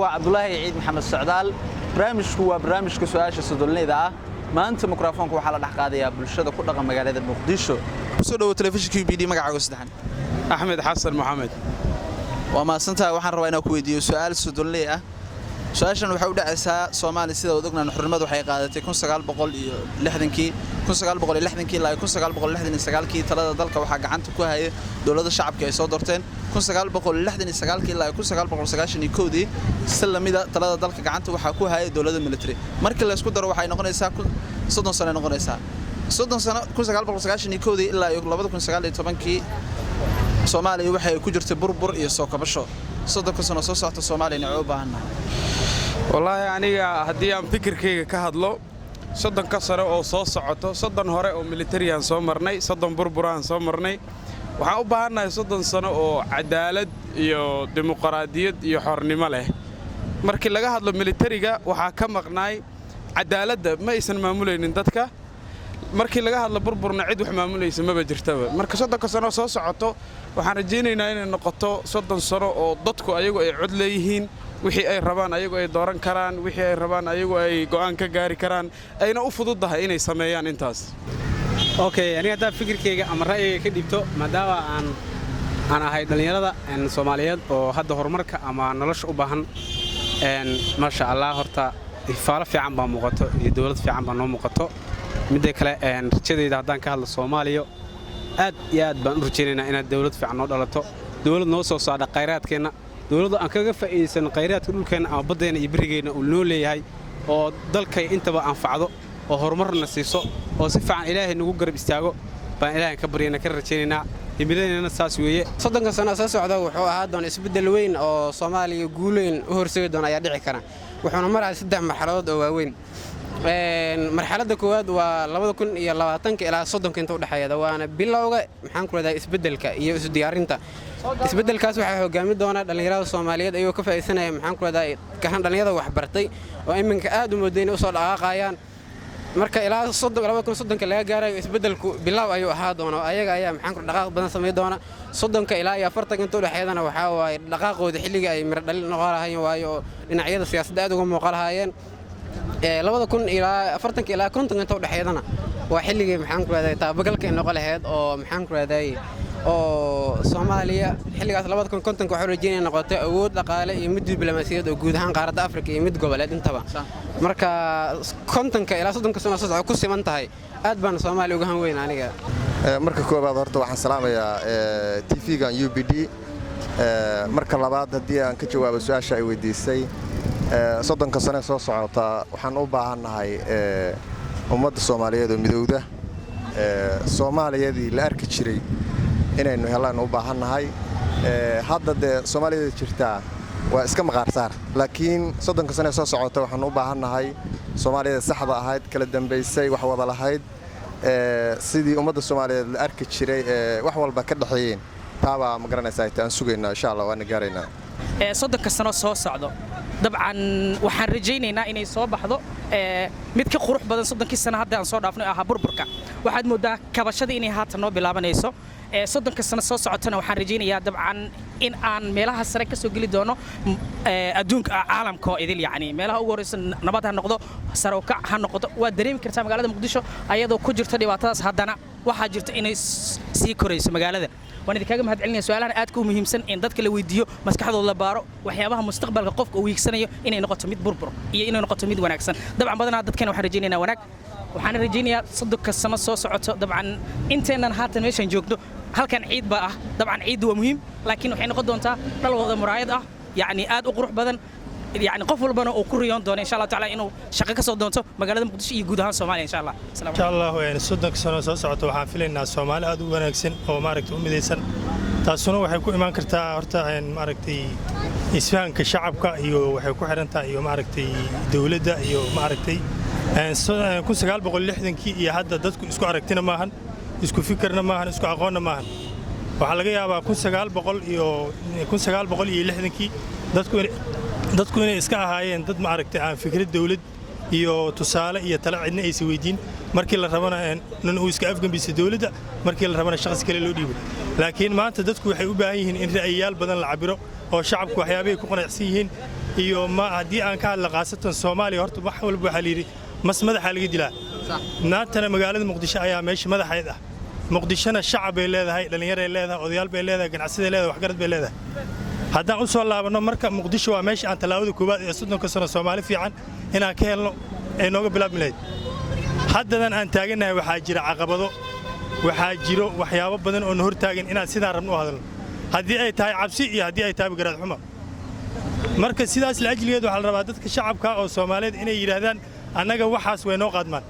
Waa Cabdulaahi Ciid Maxamed Socdaal. Barnaamijku waa barnaamijka su'aasha sodolneyda ah. Maanta mikrofoonka waxaa la dhex qaadayaa bulshada ku dhaqan magaalada Muqdisho. Kusoo dhawo telefishinka UBD. Magacaaga saddexan? Axmed Xasan Maxamed. Waa mahadsantahay. Waxaan rabaa inaan ku weydiiyo su'aal sodolney ah. Su-aashan waxay u dhacaysaa: Soomaaliya, sida wad ognahan, xornimadu waxay qaadatay 1960-kii. 1960-kii ilaa 1969-kii talada dalka waxaa gacanta ku hayay dowladda shacabka ay soo doorteen. 1969-kii ilaa 1991-dii si lamida talada dalka gacanta waxaa ku hayay dowladda military. Markii laysku daro waxay noqonaysaa 30 sano. Noqonaysaa 30 sano. 1991-dii ilaa 2019-kii Soomaaliya waxay ku jirtay burbur iyo soo kabasho. 30-ka sano soo socota Soomaaliya nacoo u baahannahay? Wallaahi, aniga haddii aan fikirkayga ka hadlo, 30-ka sano oo soo socoto, 30 hore oo militariyaan soo marnay, 30 burburaan soo marnay. Waxaan u baahannahay 30 sano oo cadaalad iyo dimuqraadiyad iyo xornimo leh. Markii laga hadlo militariga, waxaa ka maqnaay cadaaladda, ma aysan maamulaynin dadka. Markii laga hadlo burburna, cid wax maamulaysa maba jirtaba. Marka 30-ka sano soo socoto waxaan rajaynaynaa inay noqoto 30 sano oo dadku ayagu ay cod leeyihiin, wixii ay rabaan ayagu ay dooran karaan, wixii ay rabaan ayagu ay go'aan ka gaari karaan, ayna u fududahay inay sameeyaan intaas. Okay, aniga haddaa fikirkayga ama ra'yigayga ka dhibto, maadaama aan ahay dhallinyarada Soomaaliyeed oo hadda horumarka ama nolosha u baahan, maasha Allah, horta faalo fiican baa muuqato iyo dowlad fiican baa noo muuqato. Midda kale, rajadayda haddaan ka hadlo, Soomaaliya aad iyo aad baan u rajaynaynaa inaad dowlad fiican noo dhalato, dowlad noo soo saadha khayraadkeenna, dowladda aan kaga faa'iidaysano khayraadka dhulkeenna ama baddeenna iyo berrigeenna uu noo leeyahay, oo dalkay intaba anfacdo oo horumarna siiso oo si fiican Ilaahay nagu garab istaago baan Ilaahay ka baryana, ka rajaynaynaa. Himiladeennana saas weeye. 30-ka sano soo socda wuxuu ahaa doona isbeddel weyn oo Soomaaliya guuleyn u horseegi doona ayaa dhici kara. Wuxuuna maraya saddex marxaladood oo waaweyn. Marxaladda koowaad waa 2020-ka ilaa 30-ka inta udhexeeyada, waana bilowga, maxaan ku rahdaa, isbeddelka iyo isu diyaarinta isbeddelkaas. Waxaa hogaami doona dhallinyarada Soomaaliyeed ayagoo ka faa'iidsanaya, maxaan ku rahdaa, gahan dhallinyarada waxbartay oo iminka aad u mooday inay usoo dhaqaaqayaan. Marka ilaa 2030-ka laga gaarayo, isbeddelku bilow ayuu ahaa doona oo ayaga ayaa, maxaan ku, dhaqaaq badan samayn doona. 30-ka ilaa iyo 40-ka inta udhexeeyadana waxaa waaye dhaqaaqooda xilliga ay miro dhalin noqon lahaayeen, waayo oo dhinacyada siyaasadda aad uga muuqan lahaayeen. 2000 ilaa 40-ka ilaa 50-ka inta udhexeeyadana waa xilligii, maxaan ku rahday, taabagalka ay noqon lahayd oo, maxaan ku rahday, oo Soomaaliya xilligaas 2050-ka waxaa rajeynaya noqotay awood dhaqaale iyo mid diblomaasiyadeed oo guud ahaan qaaradda Afrika iyo mid goboleed intaba. Marka 50-ka ilaa 30-ka sano soo socda ku siman tahay. Aad baan Soomaaliya uga han weyn aniga. Marka koowaad horta waxaan salaamayaa TV-gan UBD. Marka labaad, haddii aan ka jawaabo su-aasha ay weydiisay, 30-ka sane soo socota waxaan u baahannahay ummadda Soomaaliyeed oo midowda, Soomaaliyadii la arki jiray inaynu helaan u baahannahay. Hadda dee Soomaaliyada jirtaa waa iska maqaarsaar, laakiin 30-ka sane soo socota waxaan u baahannahay Soomaaliyada saxda ahayd, kala dambaysay, wax wada lahayd, sidii ummadda Soomaaliyeed la arki jiray ee wax walba ka dhexeeyeen. Taabaa, ma garanaysaa, aan sugaynaa. Insha Allah waana gaaraynaa. 30-ka sano soo socdo, dabcan waxaan rajaynaynaa inay soo baxdo mid ka qurux badan 30-kii sano hadda aan soo dhaafnay ahaa burburka. Waxaad mooddaa kabashadii inay haatan noo bilaabanayso. 30-ka sano soo socotana waxaan rajaynayaa dabcan in aan meelaha sare ka soo geli doono adduunka, caalamka oo idil, yacni meelaha ugu horreysa. Nabad ha noqdo, sare u kac ha noqoto. Waad dareemi kartaa magaalada Muqdisho ayadoo ku jirta dhibaatadaas, haddana waxaa jirta inay sii korayso magaalada. Waan idinkaaga mahad celinaya su-aalahan aadka u muhiimsan in dadka la weydiiyo, maskaxdooda la baaro, waxyaabaha mustaqbalka qofka uu hiigsanayo, inay noqoto mid burbur iyo inay noqoto mid wanaagsan. Dabcan badanaa dadkana waxaan rajaynaynaa wanaag. Waxaan rajaynayaa 30-ka sano soo socoto, dabcan inteennan haatan meeshaan joogno, halkan ciid baa ah. Dabcan ciiddu waa muhiim, laakiin waxay noqon doontaa dhal wada muraayad ah, yacni aad u qurux badan, yacni qof walbana uu ku riyoon doono, insha Allah taala, inuu shaqo ka soo doonto magaalada Muqdisho iyo guud ahaan Soomaaliya, insha Allah. Insha Allah, 30-ka sano soo socota waxaan filaynaa Soomaali aad u wanaagsan oo, maaragtay, u midaysan. Taasuna waxay ku imaan kartaa horta, maaragtay, isfahanka shacabka iyo waxay ku xiran tahay iyo, maaragtay, dowladda iyo, maaragtay, 1960-kii iyo hadda dadku isku aragtina maahan, isku fikirna maahan, isku aqoonna maahan. Waxaa laga yaabaa 1900 iyo 1960-kii dadku inay iska ahaayeen dad, maaragtay, aan fikrad dawlad iyo tusaale iyo talo cidna aysa weydiin. Markii la rabana nin uu iska afgembisa dawladda, markii la rabana shakhsi kale loo dhiibo. Laakiin maanta dadku waxay u baahan yihiin in ra'yiyaal badan la cabiro oo shacabku waxyaabahay ku qanacsan yihiin. Iyo ma haddii aan ka hadla khaasatan Soomaaliya, horta wax walba waxaa layidhi mas madaxaa laga dilaa. Naantana magaalada Muqdisho ayaa meesha madaxeed ah. Muqdishona shacab bay leedahay, dhallinyaray leedahay, odayaal bay leedahay, ganacsaday leedahay, waxgarad bay leedahay. Haddaan u soo laabanno marka, Muqdisho waa meesha aan tallaabada koowaad ee 30-ka sano Soomaali fiican inaan ka helno ay nooga bilaabmi lahayd. Haddadan aan taagannahay waxaa jira caqabado, waxaa jiro waxyaabo badan oo na hor taagan inaan sidaan rabno u hadalno, haddii ay tahay cabsi iyo haddii ay tahay garaad xumo. Marka sidaas la ajligeed waxaa la rabaa dadka shacabka oo Soomaaliyeed inay yidhaahdaan, annaga waxaas way noo qaadmaan.